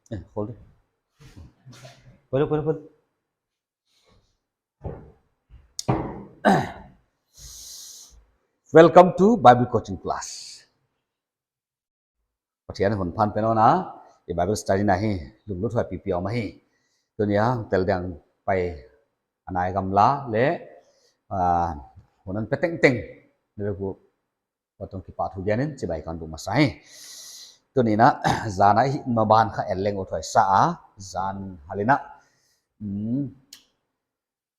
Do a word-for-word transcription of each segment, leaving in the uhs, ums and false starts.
Eh, hold it. Hold it, hold it, hold it. Welcome to Bible coaching class. Pathian hun phan pen na, i Bible study na hi, lunglut huai pipi om hi. Tuni a, tel dang pai anai gamla le, ah, hunan pe tengteng. Le ku, patong kipahthu dianin, chibai kan bu masa hi. Tuni na, zan a hi maban kha en leng uthuai sa a, zan halina. Hmm.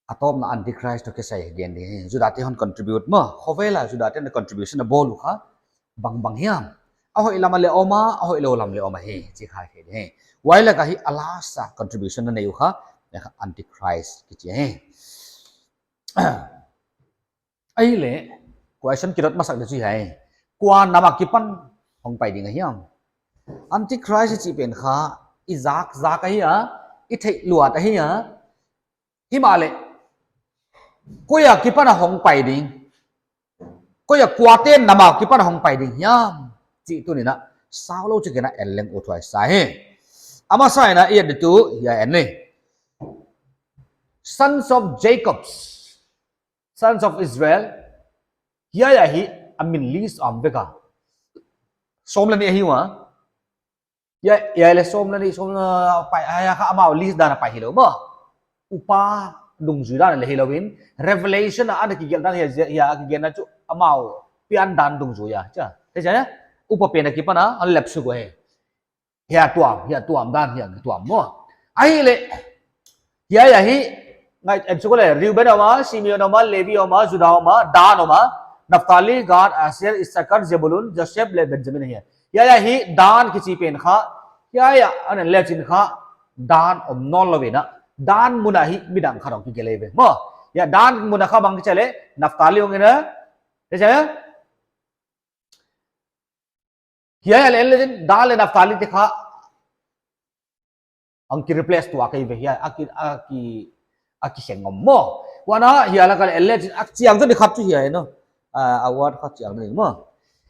A tawpna Antichrist toh kisai gen ding hi. Juda te hon contribute maw. Khovel a Juda te na contribution a bawl uh kha. Bang bang hiam. A hoih lam a le om a, a hoihlou lam le om a hi. Chi khai thei ding hi. Huai lak a hi a last a contribution na nei uh kha. Antichrist kichi hi. Ahihleh, question kidot masak deuh chu hi. Kua nam a kipan hong pai ding a hiam. Antichrist chih pen kha, i zak zak a hi a, i theih luat a hi a, himahleh, koi a kipan a hong pai ding. Koi a kuate nam a kipan a hong pai ding hiam. Chih tuni na, saulou chik in a en leng uthuai sa hi. A masa in a i et ding uh, hiai en ni. Sons of Jacob. Sons of Israel. Hiai a hi, a min list om vek a. Sawm le nih a hi ua. Hiai, hiai le sawm le nih, sawm le nih, pai, hiai a kha amau list dan a pai hilou maw. Upa dungzui dan le hilou in, Revelation a ana kigelh dan hiai, hiai a kigelhna chu amau pian dan dungzui a. Cha, te cha, upa pen a kipan a, an lep suk uh hi. Hiai tuam, hiai tuam dan, hiai tuam maw. Ahihleh, hiai a hi, ngai, en suk le, Reuben om a, Simeon om a, Levi om a, Juda om a, Dan om a, Naphtali, Gad, Asher, Issachar, Zebulun, Joseph le Benjamin hi. Hiai a hi Dan kichi pen kha, hiai a, ana le chin kha, Dan om nawnlou ve na. Dan mun a hi midang khat hong kigelh ve. Maw, hiai Dan mun a kha bang kichi le, Naphtali hong in a, te cha, hiai a le, le, Dan le Naphtali te kha, hong ki replace tuak hi ve hiai, a ki, a ki, a ki seng om maw. Huan a, hiai lak a le, le, a chiang zaw ni khat chu hiai no. A, a word kha chiang ni maw.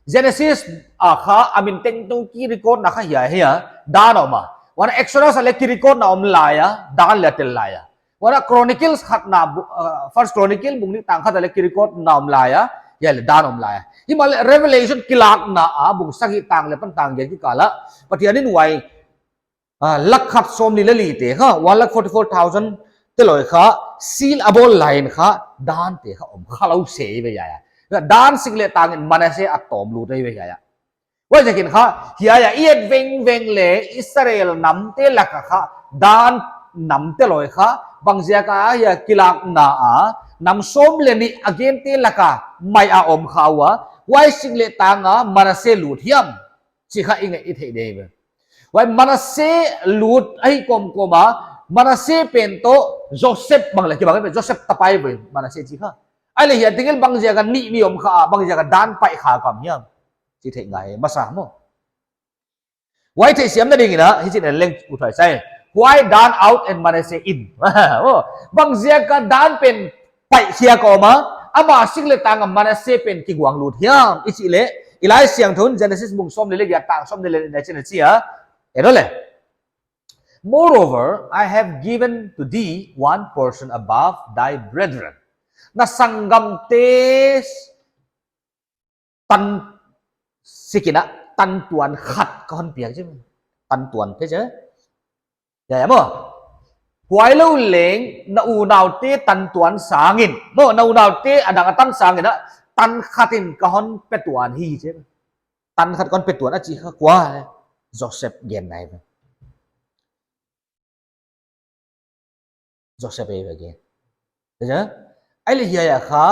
Genesis a kha, a min tengteng ki record na kha hiai, hiai, Dan om a. Huan a Exodus a le ki record na om lai a, Dan le tel lai a. Huan a Chronicles khatna bu-, uh, First Chronicle bung nih tang khat a le ki record na om lai a, hiai le Dan om lai a. Himahleh Revelation Kilakna a bung sagih tang le pan tang giat kikal a. Pathian in huai, ah, lak khat sawmli le li te kha, one lakh forty-four thousand te loi kha, seal a bawl lai in kha, Dan te kha om khalou se ve hiai a. Dan sik le tang in Manasseh a tawm lut ve hiai a. Huaiziakin kha, hiai a i et vengveng le Israel nam te lak a kha, Dan nam te loi kha, bangziak a hiai Kilakna a, nam sawm le nih a gen te lak a, mai a om kha ua, huai sik le tang a Manasseh lut hiam. Chih kha i ngaih i theih ding ve. Huai Manasseh lut ahi kawmkawm a, Manasseh pen toh Joseph bang le kibang ve, Joseph tapai ve Manasseh chih kha. Ahihleh hiai tengin bangziak a nih mi om kha, bangziak a Dan pai kha kha hiam. Chih theih ngai masa maw. Huai theihsiamna ding in a, hichi in en leng uthuai sa hi. Why Dan out and Manasseh in? Oh, bangziak a Dan pen pai khia ka om a, ama sik le tang a Manasseh pen kiguang lut hiam. I chih leh, i Laisiangthou in Genesis bung sawmli le giat tang sawmli le nih na chi a. En le. Moreover, I have given to thee one portion above thy brethren. Na sanggamte tan sik in a, tantuan khat ka hon piak chi. Tantuan te chi. Ya, ya maw. Huailou leng na unaute tantuan sangin. Maw, na unaute adang a tan sangin a, tan khat in ka hon pe tuan hi chi. Tan khat ka hon pe tuan a chi kha kua, eh. Joseph gen nai. Joseph ei ve gen. Ahihleh hiai a kha,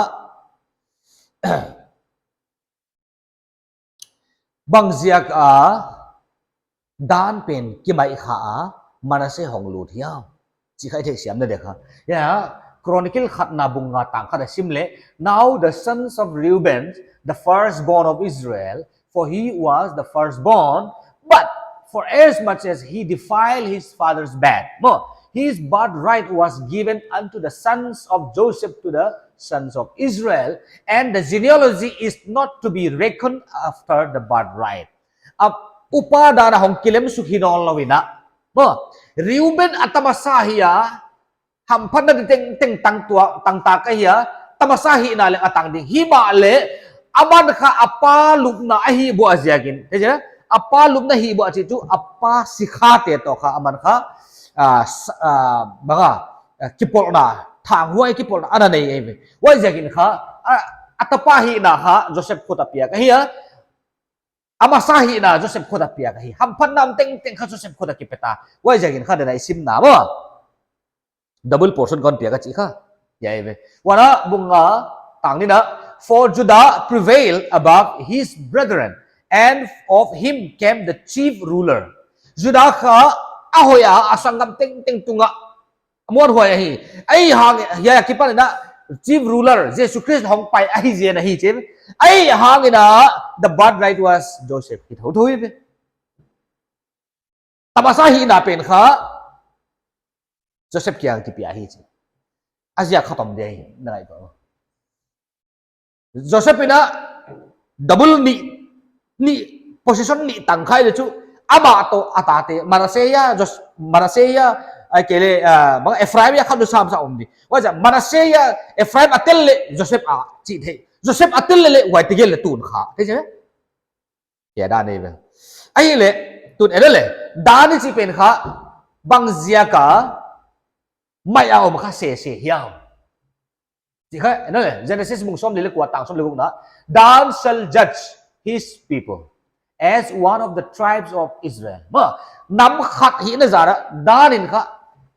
bangziak a Dan pen kimaih kha a, Manasseh hong lut hiam. Chih kha i theihsiamna ding kha. Ya, Chronicle khatna bung nga tang khat a sim leh, now the sons of Reuben, the firstborn of Israel, for he was the firstborn, but for as much as he defiled his father's bed, maw, his birthright was given unto the sons of Joseph to the sons of Israel, and the genealogy is not to be reckoned after the birthright. A, upa dan a hong kilem suk hi nawnlou in a, Maw, Reuben a tamasa hi a, hamphatna di tengteng tang tua, tang ta ka hi a, tamasa hihna leng a tang ding. Himahleh, aman kha a pa lupna a hih buah ziakin. Thei chih na? A pa lupna hih buah chih chu, a pa sikhate toh kha, aman kha, ah, s-, ah, bang a, ah, kipawlna, thanghuai kipawlna, ana nei ei ve. Huaiziakin kha, a, a tapa hihna kha, Joseph khut a piak ahi a, a masa hihna Joseph khut a piak ahi. Hamphatna tengteng kha Joseph khut a kipe ta. Huaiziakin kha denai simna maw. Double portion kon piak a chih kha. Hiai ve. Huan a bung nga tang nihna. For Judah prevailed above his brethren, and of him came the chief ruler. Judah kha a hoih a, a sanggam tengteng tungah a muanhuai ahi. Ahihhang, hiai akipan in a chief ruler, Jesu Khrist hong pai ahi zen ahi chih. Ahihhangin a, the birthright was Joseph. Hi thouthou hi ve. Tamasa hihna pen kha, Joseph kiang kipia hi chih. A ziak khat om dia hi, na ngaihtuah. Joseph in a double nih, nih position nih tang kha leh chu, amah toh a tate, Manasseh a, Jos-, Manasseh a, ahihkeileh, ah, bang Ephraim a khat nu sam sa om di. Huaiziak Manasseh a, Ephraim a tel leh Joseph a chih thei. Joseph a tel leh leh huai tegel leh tun kha. Thei chih na? Hiai Dan ahi ve. Ahihleh, tun en leh, Dan i chih pen kha, bang ziak a, mai a om kha sese hiam. Chih kha, en leh, Genesis bung sawmli leh kua tang sawmli leh gukna. Dan shall judge his people as one of the tribes of Israel. Maw, nam khat hihna zara, Dan in kha,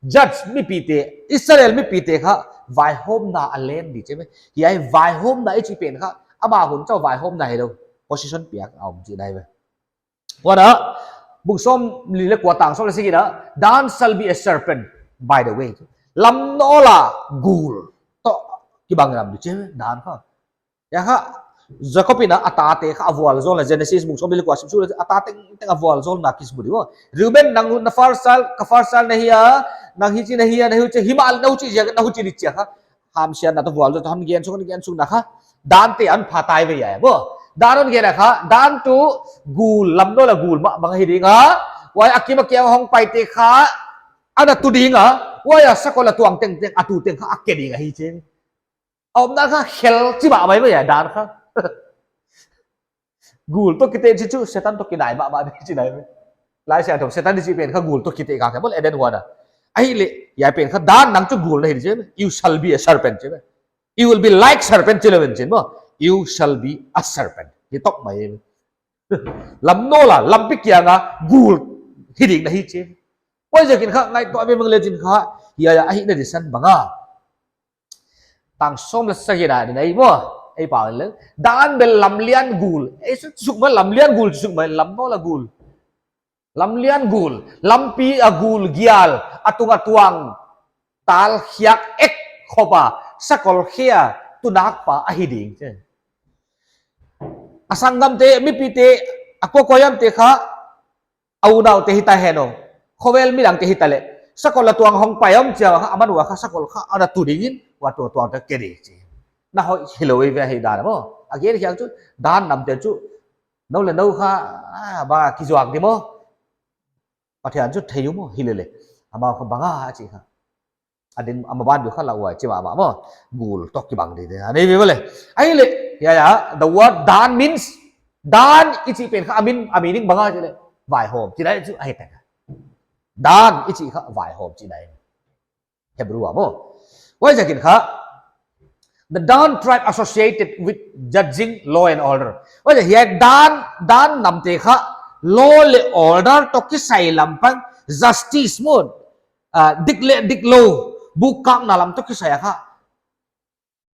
judge mipite, Israel mipite kha, vaihawmna a len di chih ve. Hiai vaihawmna i chih pen kha, amah hun chauh vaihawmna hilou. Position piak a om chihna ahi ve. Huan a, bung sawmli leh kua tang sawmli leh sagihna, Dan shall be a serpent, by the way. Lamnawl a gul toh kibang lam di chih ve, Dan kha. Hiai kha, Jakob in a a tate kha a vualzawlna, Genesis bung sawmli leh kua sim suk leh, a ta tengteng a vualzawlna kisa mu di maw. Reuben nang na far sal, ka far sal na hi a, nang hichi na hi a, na huchi, himahleh na huchi ziak, na huchi di chih kha. Hamsiatna toh vualzawl toh hon gen suk, hon gen suk na kha. Dan te a hon pha tai ve hiai maw. Dan hon gen a kha, Dan tuh gul, lamnawl a gul mahmah hi ding a. Huai a kim a kiang hong paite kha, ana tu ding a. Huai a sakol a tuang tengteng, a tu teng kha a ke ding ahi chih. A omna kha hell chih mahmah ve hiai Dan kha. Gul toh kite chih chu, Setan toh kinai mahmah di chihna ahi ve. Laisiangthou Setan i chih pen kha gul toh kite kha, khe maw Eden huan a. Ahihleh, hiai pen kha Dan nang chu gul na hi di chih ve. You shall be a serpent chih ve. You will be like serpent chih lou in chih maw. You shall be a serpent. Hi tok mai. Lamnawl a, lampi kiang a, gul hi ding na hi chih. Huaiziakin kha, ngaihtuah ve mang leh chin kha, hiai a hihna di san bang a. Tang sawm leh sagihna ding ahi maw, ei pau leh. Dan bel lamlian gul. Ei suk, suk mai lamlian gul, suk mai lamnawl a gul. Lamlian gul, lampi a gul gial, a tung a tuang. Tal khiak ek khop a, sakol khia, tunakpa ahi ding chih. A sanggamte, mipite, a kuakua hiamte kha, a unaute hita hen aw. Khovel midangte hita leh. Sakol a tuang hong pai om chiang kha, aman ua kha sakol kha, ana tu dingin, huai tuang tuang te ke di chih. Na hoih hilou ve hi Dan maw. A gen hiang chu, Dan namte chu, nou leh nou kha, ah, ba kizuak di maw. Pathian chu thei u maw, hilele. Amau kha bang a chih kha. A din, a maban diu kha la huai chih mahmah maw. Gul toh kibang di di. Ani bi bole. Ahihleh, hiai a, the word Dan means, Dan i chih pen kha, a mean, a meaning bang a chih leh. Vaihawm, chihna chu ahi pen. Dan i chih kha, vaihawm chihna ahi. Hebrew a maw. Huaiziakin kha, the Dan tribe associated with judging law and order. Huaiziak hiai Dan, Dan namte kha, law leh order toh kisai lampang, justice maw, ah, dik leh diklou, bukkakna lam toh kisai a kha,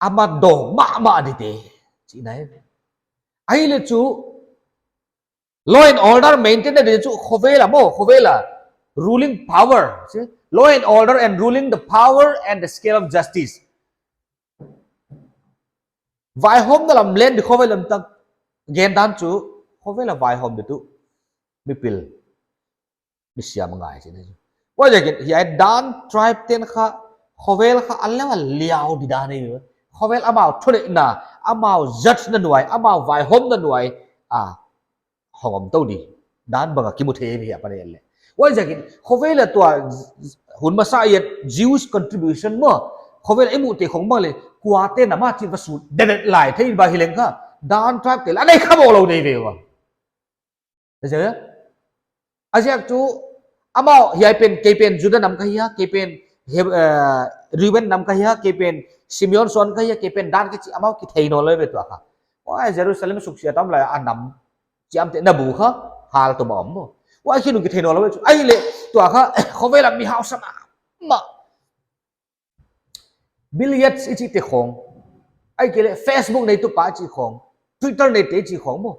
a madawng mahmah dite. Chihna ahi. Ahihleh chu, law and order maintain na di chu khovel a maw, khovel a. Ruling power. See? Law and order and ruling the power and the scale of justice. Vaihawmna lam len di khovel lam tang. Gen dan chu, khovel a vaihawm di tuh. Mipil. Misiam ngai chihna. Huaiziakin, hiai Dan tribe ten kha, khovel kha, a leh a liau di Dan ahi. Khovel amau thuneihna, amau judge na nuai, amau vaihawmna nuai. Ah. Hong om tou di. Dan bang a kimu thei mi apan leh. Huaiziakin, khovel a tua, hun masa a Jewish contribution maw, khovel a i muhte khong bang leh, kuate nam a chih va sut, dedet lai thei bang hileng kha, Dan tribe te leh, a nei kha bawl lou deuh ve ua. A ziak chu, amau hiai pen, kei pen Judah nam ka hi a, kei pen Heb-, eh, Reuben nam ka hi a, kei pen Simeon suan ka hi a, kei pen Dan ka chi, amau kithei nawnlou ve tua kha. Huai Jerusalem suksiat a om lai a nam chiamtehna bu kha, hal tum a om maw. Huai khin uh kithei nawnlou ve chu. Ahihleh, tua kha, khovel a mi hausa mahmah. Bill Gates i chihte khong. Ahihkeileh Facebook neitupa i chih khong. Twitter neite i chih khong maw.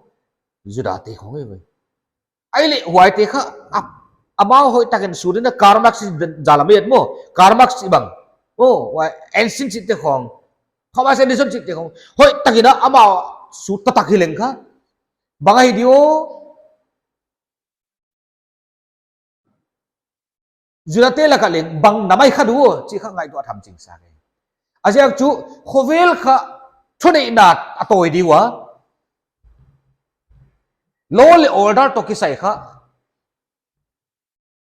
Judah te khong e ve. Ahihleh huaite kha, a, amau hoihtakin sut in a Karl Marx i zalamiat maw. Karl Marx i bang. Oh, huai Einstein chihte khong. Thomas Edison chihte khong. Hoihtakin a amau sut taktak hileng kha. Bang ahi di uh. Judah te lak a leng bang nam ahi kha di uh, chih kha ngaihtuah tham ching sa kei. A ziak chu, khovel kha thuneihna a tawi di ua. Law leh order toh kisai kha.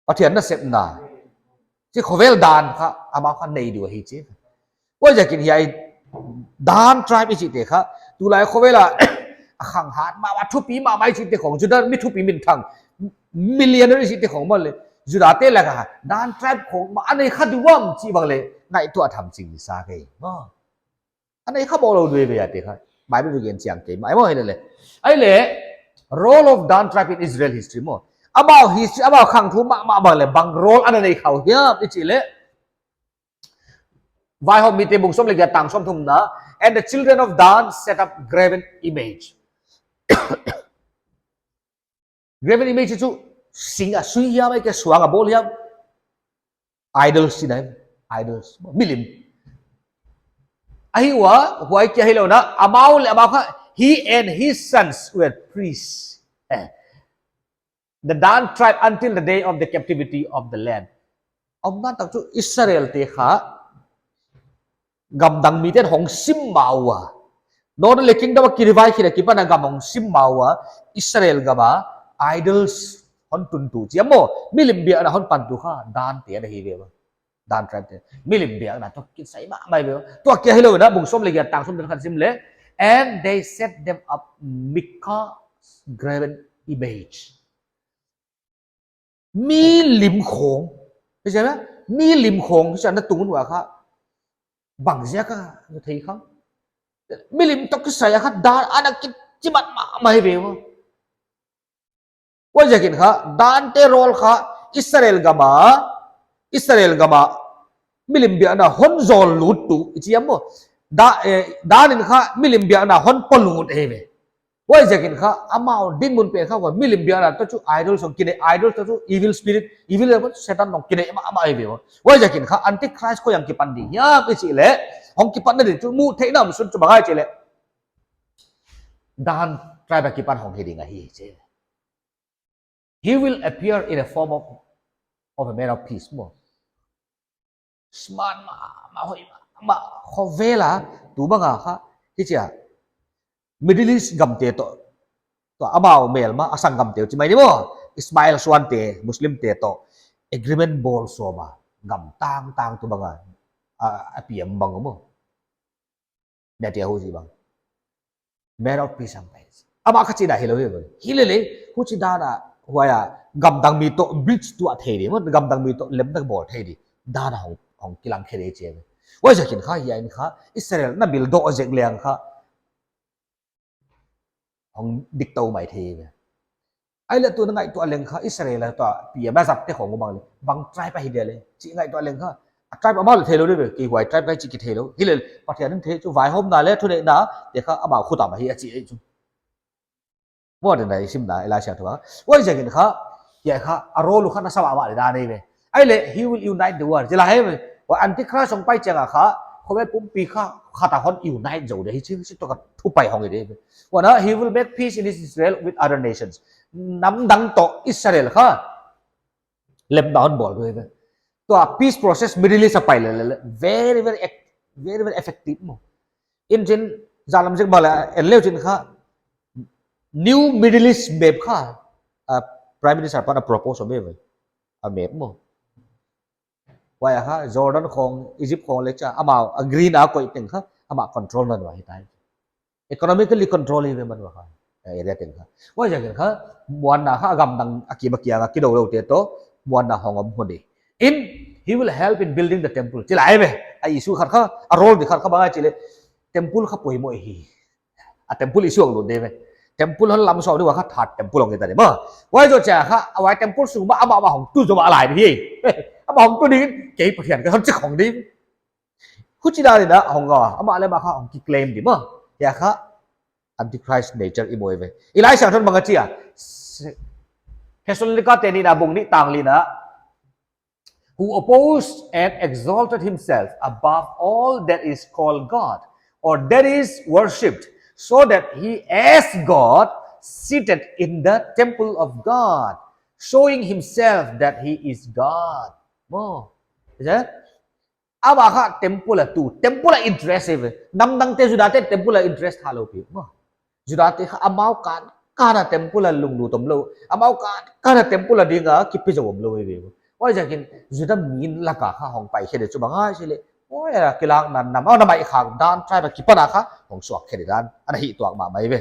Pathian nasepna. Chih khovel dan kha, amau kha nei di uh ahi chi. Huaiziakin hiai Dan tribe i chihte kha, tulai khovel a a khanghat mahmah, thupi mahmah i chihte khong, Judah mi thupi minthang, millionaire i chihte khong bang leh, Judah te lak a, Dan tribe khong mah a nei kha di uam chih bang leh, ngaihtuah tham ching sa kei. Maw. A nei kha bawl lou deuh ve a te kha. Bible gen chiang kei mah maw hilele. Ahihleh, role of Dan tribe in Israel history maw. Amau history, amau khangthu mahmah bang leh, bang role ana nei kha uh hiam i chih leh. Vaihawm Mite bung sawm leh giat tang sawmthumna, and the children of Dan set up graven image. Graven image chu sing a sui hiam ahihkeileh suang a bawl hiam. Idols chihna, idols, milim. Ahi ua, huai kia hilou in a, amau leh amau kha, he and his sons were priests. Eh. The Dan tribe until the day of the captivity of the land. Omdan tak chu Israel te kha gamdang miten hong sim ma ua. Northern Kingdom a kidivide khit a kipan a gam hong sim ma ua. Israel gam a idols hon tuntu chi a maw. Milim biakna hon pantu kha Dan te ana hi ve ua. Dan tribe te. Milim biakna toh kisai mahmah ve ua. Tua kia hilou in a bung sawm leh giat tang sawmthum khat sim leh. And they set them up Micah's graven image. Milim khong. Hichi a, milim khong, hichi a na tung un ua kha. Bang ziak a, na thei khang. Milim toh kisai a kha, Dan ana kichimat mahmah ve ua. Huaiziakin kha, Dan te role kha, Israel gam a, Israel gam a, milim biakna hon zawl lut tu, i chi a maw. Da, eh, Dan in kha, milim biakna hon pawt lut e ve. Huaiziakin kha, amau dinmun pen kha, huai milim biakna toh chu idols hong kinei, idols toh chu evil spirit, evil spirit Satan hong kinei, amah, amah ahi ve ua. Huaiziakin kha, Antichrist koi a kipan ding hiam i chih leh, hong kipatna ding chu muh theihna om sun chu bang ahia i chih leh. Dan tribe a kipan hong hi ding ahi chi. He will appear in a form of, of a man of peace maw. Smart mahmah, hoih mahmah, khovel a, tu bang a kha, hichi a. Middle East gam te toh, toh amau melma, a sanggamte uh chi mai ni maw. Ismail suante, Muslim te toh, agreement bawl sawm a, gam tangtang tu bang a, a, a piam bang maw. Netanyahu chih bang. Man of peace ang pai. Amah kha chihna hilou hi bang. Hilele, huchi dan a, huai a, gamdang mi toh bridge tuah thei di, maw, gamdang mi toh lemna bawl thei di. Dan a hong, hong kilang khe di chi. Huaiziakin kha, hiai in kha, Israel na bil doh zek leng kha. Hong dik tou mai thei ve. Ahihleh tu na ngaihtuah leng kha Israel a tua P M a zat te khong bang leh. Bang tribe ahi dia leh. Chih ngaihtuah leng kha. A tribe amau leh theilou leh ve. Kei huai tribe ka hi chih kitheilou. Hilele Pathian in thei chu vaihawmna leh thuneihna. Te kha amau khut a mah hi a chi ei chu. Maw, dan a i simna, Elisha thu a. Huaiziakin kha. Hiai kha. A role uh kha nasa mahmah leh dan ei ve. Ahihleh, he will unite the world. Chih leh hi, huai Antichrist hong pai chiang a kha, khovel pumpi kha, khat a hon unite zou di, hichi, hichi toh kha thupai hong hi di. Huan a, he will make peace in Israel with other nations. Nam dang toh Israel kha, lemna hon bawl di. Tua peace process Middle East a pai lele, very, very, ec-, very, very effective maw. In chin, zalam zik bang leh, en leu chin kha, new Middle East map kha, ah, Prime Minister pan a propose om ve. a map maw. Huai a kha Jordan khong, Egypt khong leh cha, amau a green a koih teng kha, amah control na nuai hi tai. Economically control hi ve man huai kha, a area teng kha. Huaiziakin kha, muanna kha a gamdang a kim a kiang a kidoulou te toh, muanna hong om hun di. In, he will help in building the temple. Chi lai ve, a issue khat kha, a role di khat kha bang a chi leh, temple kha poimoh hi. A temple issue ang lut di ve. Temple hon lam sawm di ua kha third temple hong hi ta di maw. Huai zoh chiang kha, a huai temple sung mah, amah mah hong tu zaw mah lai di hi. Amah hong tu ding, kei Pathian ka hon chi khong di. Huchi dan in a hong gou a, amah leh amah kha hong kiclaim di maw. Hia kha Antichrist nature i mu ve. I Laisiangthou in bang a chi a. Thessalonica te nihna bung nih tang lina. Who opposed and exalted himself above all that is called God, or that is worshipped, so that he as God seated in the temple of God, showing himself that he is God. Maw. Is it? Amah kha temple a tu, temple a interest hi ve. Namdang te Juda te temple a interest thalou pi maw. Juda te kha amau kan kan a temple a lunglut omlou. Amau kan kan a temple a ding a kipe zou omlou hi ve. Huaiziakin Juda mi lak a kha hong pai khe di chu bang a chi leh. Huai a kilakna nam, amau na mai kha dan tribe a kipan a kha hong suak khe di dan. Ana hi tuak mahmah ve.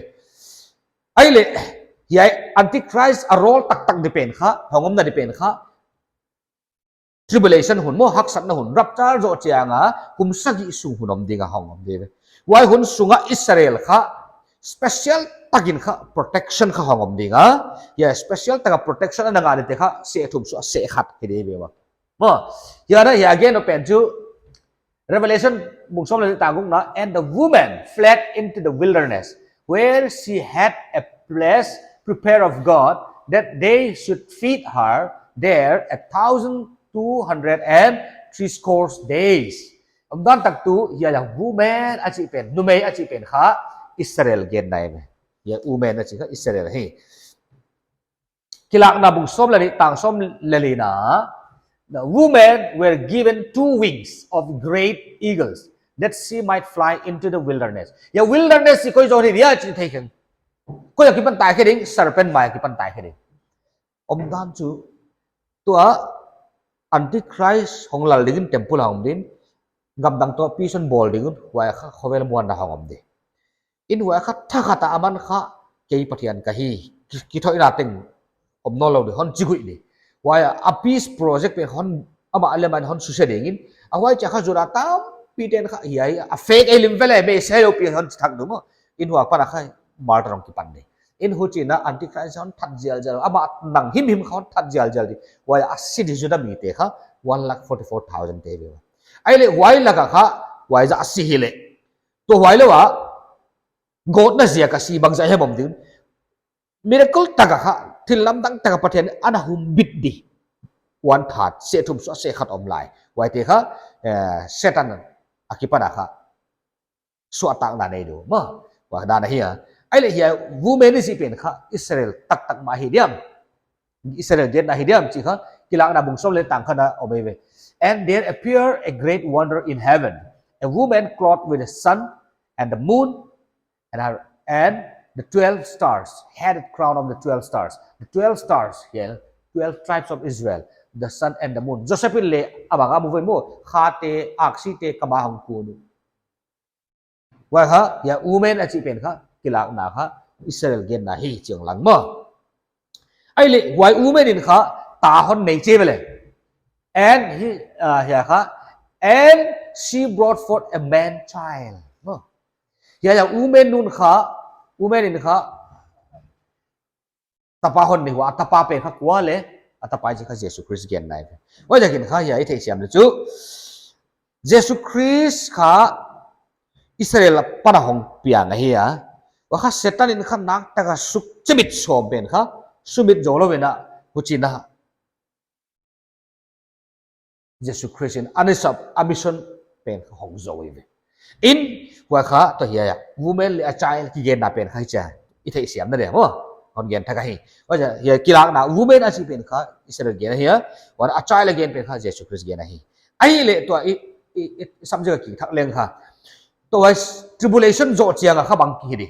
Ahihleh, hiai Antichrist a role taktak di pen kha, hong omna di pen kha. Tribulation hun maw, haksatna hun, rapture zoh chiang a, kum sagih sung hun om ding a hong om di ve. Huai hun sung a Israel kha, special takin kha, protection kha hong om ding a. Hia special taka protection ana ngah di te kha, seh thum suah seh khat hi di ve maw. Maw, hia na hia gen o pen chu, Revelation bung sawm leh nih tang gukna, and the woman fled into the wilderness, where she had a place prepared of God, that they should feed her there a thousand two hundred and three score days. Omdan tak tu, hia hia woman a chih pen, numei a chih pen kha, Israel genna hi ve. Hia woman a chih kha Israel hi. Kilakna bung sawm leh nih tang sawm leh lina. The women were given two wings of great eagles, that she might fly into the wilderness. Hia wilderness hi koi zaw hi dia chi thei keng. Koi a kipan tai khe ding, serpent mai a kipan tai khe ding. Omdan chu, tua Antichrist hong lal dingin temple a om din, gamdang toh peace hon bawl ding un, huai kha khovel muanna hong om di. In huai kha thakhat a aman kha kei Pathian ka hi, ki, kithoihna teng om nawnlou di, hon chi guih di. Huai a peace project pen hon, amah leh amah in hon suse dingin, a huai chiang kha Juda tampi ten kha, hiai, a fake ei lim vele, Messiah lou pi hon chi thak di maw. In huai pan a kha, martyr hong kipan di. In huchiin a Antichrist hon that zialzial, amah nang himhim kha hon that zialzial di. Huai a si di Juda mite kha, one lakh forty-four thousand te ve. Ahihleh huai lak a kha, huai zah a si hileh. Tua huailou a, gawtna ziak a si bangzah hiam om ding. Miracle taka kha, thil lamdang taka Pathian ana humbit di. One third, seh thum suah seh khat om lai. Huaite kha, eh, Satan a kipan a kha. Suahtakna nei di maw. Huai dan ahi a. Ahihleh hia woman i chih pen kha Israel taktak mah hi diam. Israel genna hi diam chih kha Kilakna bung sawm leh nih tang khatna om ei ve. And there appeared a great wonder in heaven, a woman clothed with the sun and the moon, and her, and the twelve stars, had a crown of the twelve stars. The twelve stars, yeah, twelve tribes of Israel, the sun and the moon. Joseph in leng a bang a mu ve maw, kha te, aksi te, kama hong kun uh. Huai kha, hia woman a chih pen kha, Kilakna kha, Israel genna hi chih hong lang maw. Ahihleh, huai woman in kha, ta hon nei chi ve leh. And he, ah, hia kha, and she brought forth a man child. Maw. Hia, hia woman nun kha, woman in kha, tapa hon nei ua, a tapa pen kha kua leh, a tapa chih kha Jesu Christ genna hi. Huaiziakin kha hia i theihsiam di chu. Jesu Christ kha Israel apan a hong piang ahi a. Huai kha Satan in kha nakpi taka suk chimit sawm pen kha, sumit zou lou in a, huchiin a. Jesu Christ in a mission, a mission pen kha hong zou ei ve. In, huai kha, tua hia hia, woman leh a child kigenna pen kha hichia, i theihsiamna dia maw, hon gen thak ahi. Huai hia, Kilakna, woman a chih pen kha, Israel gen ahi a, huan a child a gen pen kha, Jesu Christ gen ahi. Ahihleh tua i, i, i subject a kithak leng kha. Tua huai tribulation zoh chiang a kha bang kihi di.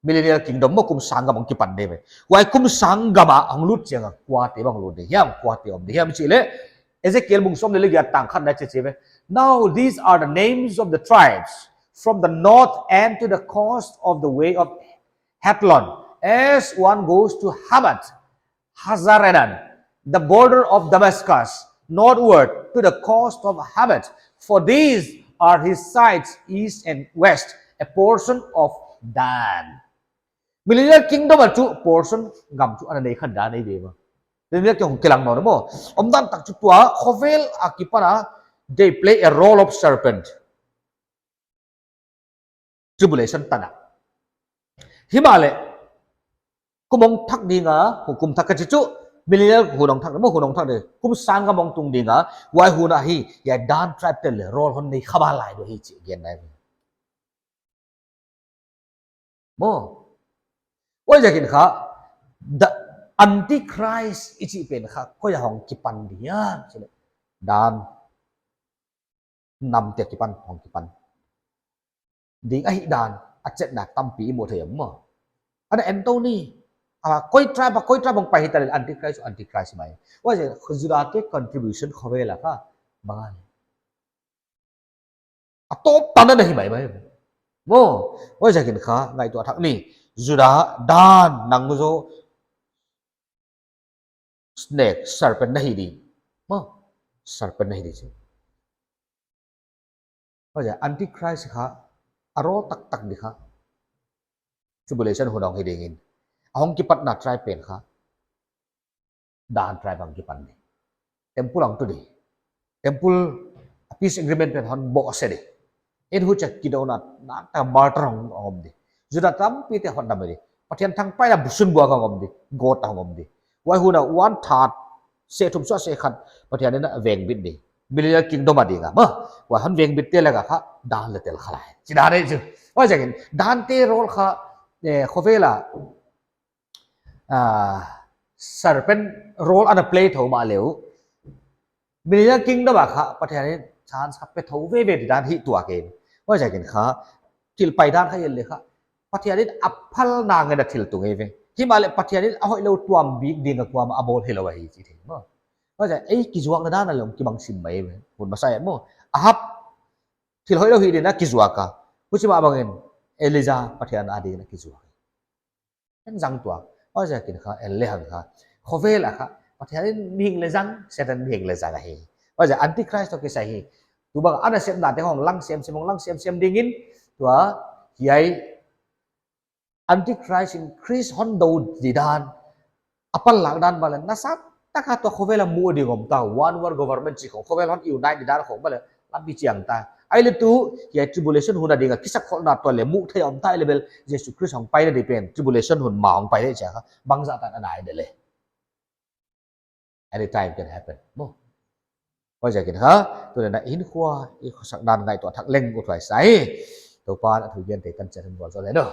Millennial Kingdom maw, kum sang gam hong kipan ding ve. Huai kum sang gam a hong lut chiang a kuate bang lut ding hiam, kuate om ding hiam chih leh, Ezekiel bung sawm leh giat tang khatna ah chi chi ve. Now these are the names of the tribes from the north and to the coast of the way of Hethlon, as one goes to Hamath, Hazar-enan, the border of Damascus, northward to the coast of Hamath. For these are his sides, east and west, a portion of Dan. Millennial Kingdom a chu portion gam chu ana nei kha dan ei ve maw. Millennial Kingdom kilang nawn maw. Omdan tak chu tua khovel akipan a, they play a role of serpent. Tribulation tan a. Himahleh, kum hong thak ding a, kum thak ka chi chu, millennial hun hong thak, maw, hun hong thak ding, kum sang gam hong tung ding a, huai hun a hi, hiai Dan tribe te'n leng role hon nei kha bang lai di uh hi chih gen nai. Maw. Huaiziakin kha, the Antichrist i chih pen kha, koi a hong kipan ding hiam chih leh, Dan namte akipan, hong kipan ding ahihdan a chetna tampi i mu thei uh maw. Ana en tou ni. A, koi tribe, koi tribe hong pai hitaleh Antichrist, Antichrist mai. Huaiziak, Judah te contribution khovel a kha bang a leh, a tawp tan a hi mai mai. Maw, huaiziakin kha ngaihtuah thak ni. Judah, Dan, nang zaw snake, serpent na hi di. Maw, serpent na hi di chi. Huaiziak, Antichrist kha, a role taktak di kha tribulation hun a hong hi ding in. A hong kipatna tribe pen kha Dan tribe hong kipan di. Temple hong tu di. Temple, a peace agreement pen hon bawh se di. En huchia kidona, nakta martyr hong, hong om di. Judah tampite hotdam di. Pathian thangpaihna busun buak hong om di. Gawt hong om di. Huai hun a one third, seh thum suah seh khat, Pathian in a vengbit di. Millennial Kingdom a ding a maw. Huai hon vengbitte lak a kha Dan leng tel kha lai. Chih dan ei chu. Huaiziakin, Dan te role kha, eh, khovel a, ah, serpent role ana play thou mahleh uh, Millennial Kingdom a kha Pathian in chance kha pe thou veve di dan hi tuak e. Huaiziakin kha, thil pai dan kha i et leh kha, Pathian in a phalna ngen a thil tung ei ve. Himahleh Pathian in a hoihlou tuam bik ding a kuamah a bawl hilou ahi chih thei maw. Huaiziak, ei kizuakna dan a leng kibang sim mai ve. Hun masa e maw. Ahab, thil hoihlou hih ding in a kizuak a. Huchi mah bangin, Elijah Pathian a ding in a kizuak. En zang tuak. Huaiziakin kha, en lehang kha, khovel a kha, Pathian in mihing leng zang, Satan mihing leng zang ahi. Huaiziak, Antichrist toh kisai hi. Tu bang a nasepnate hong lang semsem, hong lang semsem ding in, tua, hiai Antichrist in Khrist hon dou di dan, a panlak dan bang leng, nasat taka tua khovel a mu ding om ta, one world government chih khong, khovel hon unite di dan khong bang leng, lampi chiang ta. Ahihleh tu, hiai tribulation hun a ding a, kisakholhna tua leng mu thei om ta, ahihleh bel, Jesu Khrist hong paina di pen, tribulation hun ma hong pai di chia kha, bangzah tan a nai di leh. Anytime can happen. Maw. Huaiziakin kha, tuni'n i hinkhua, i khosak dan ngaihtuah thak leng uthuai sa hi. Toupa'n a thu gen te tan chiat hon vualzawl hen aw.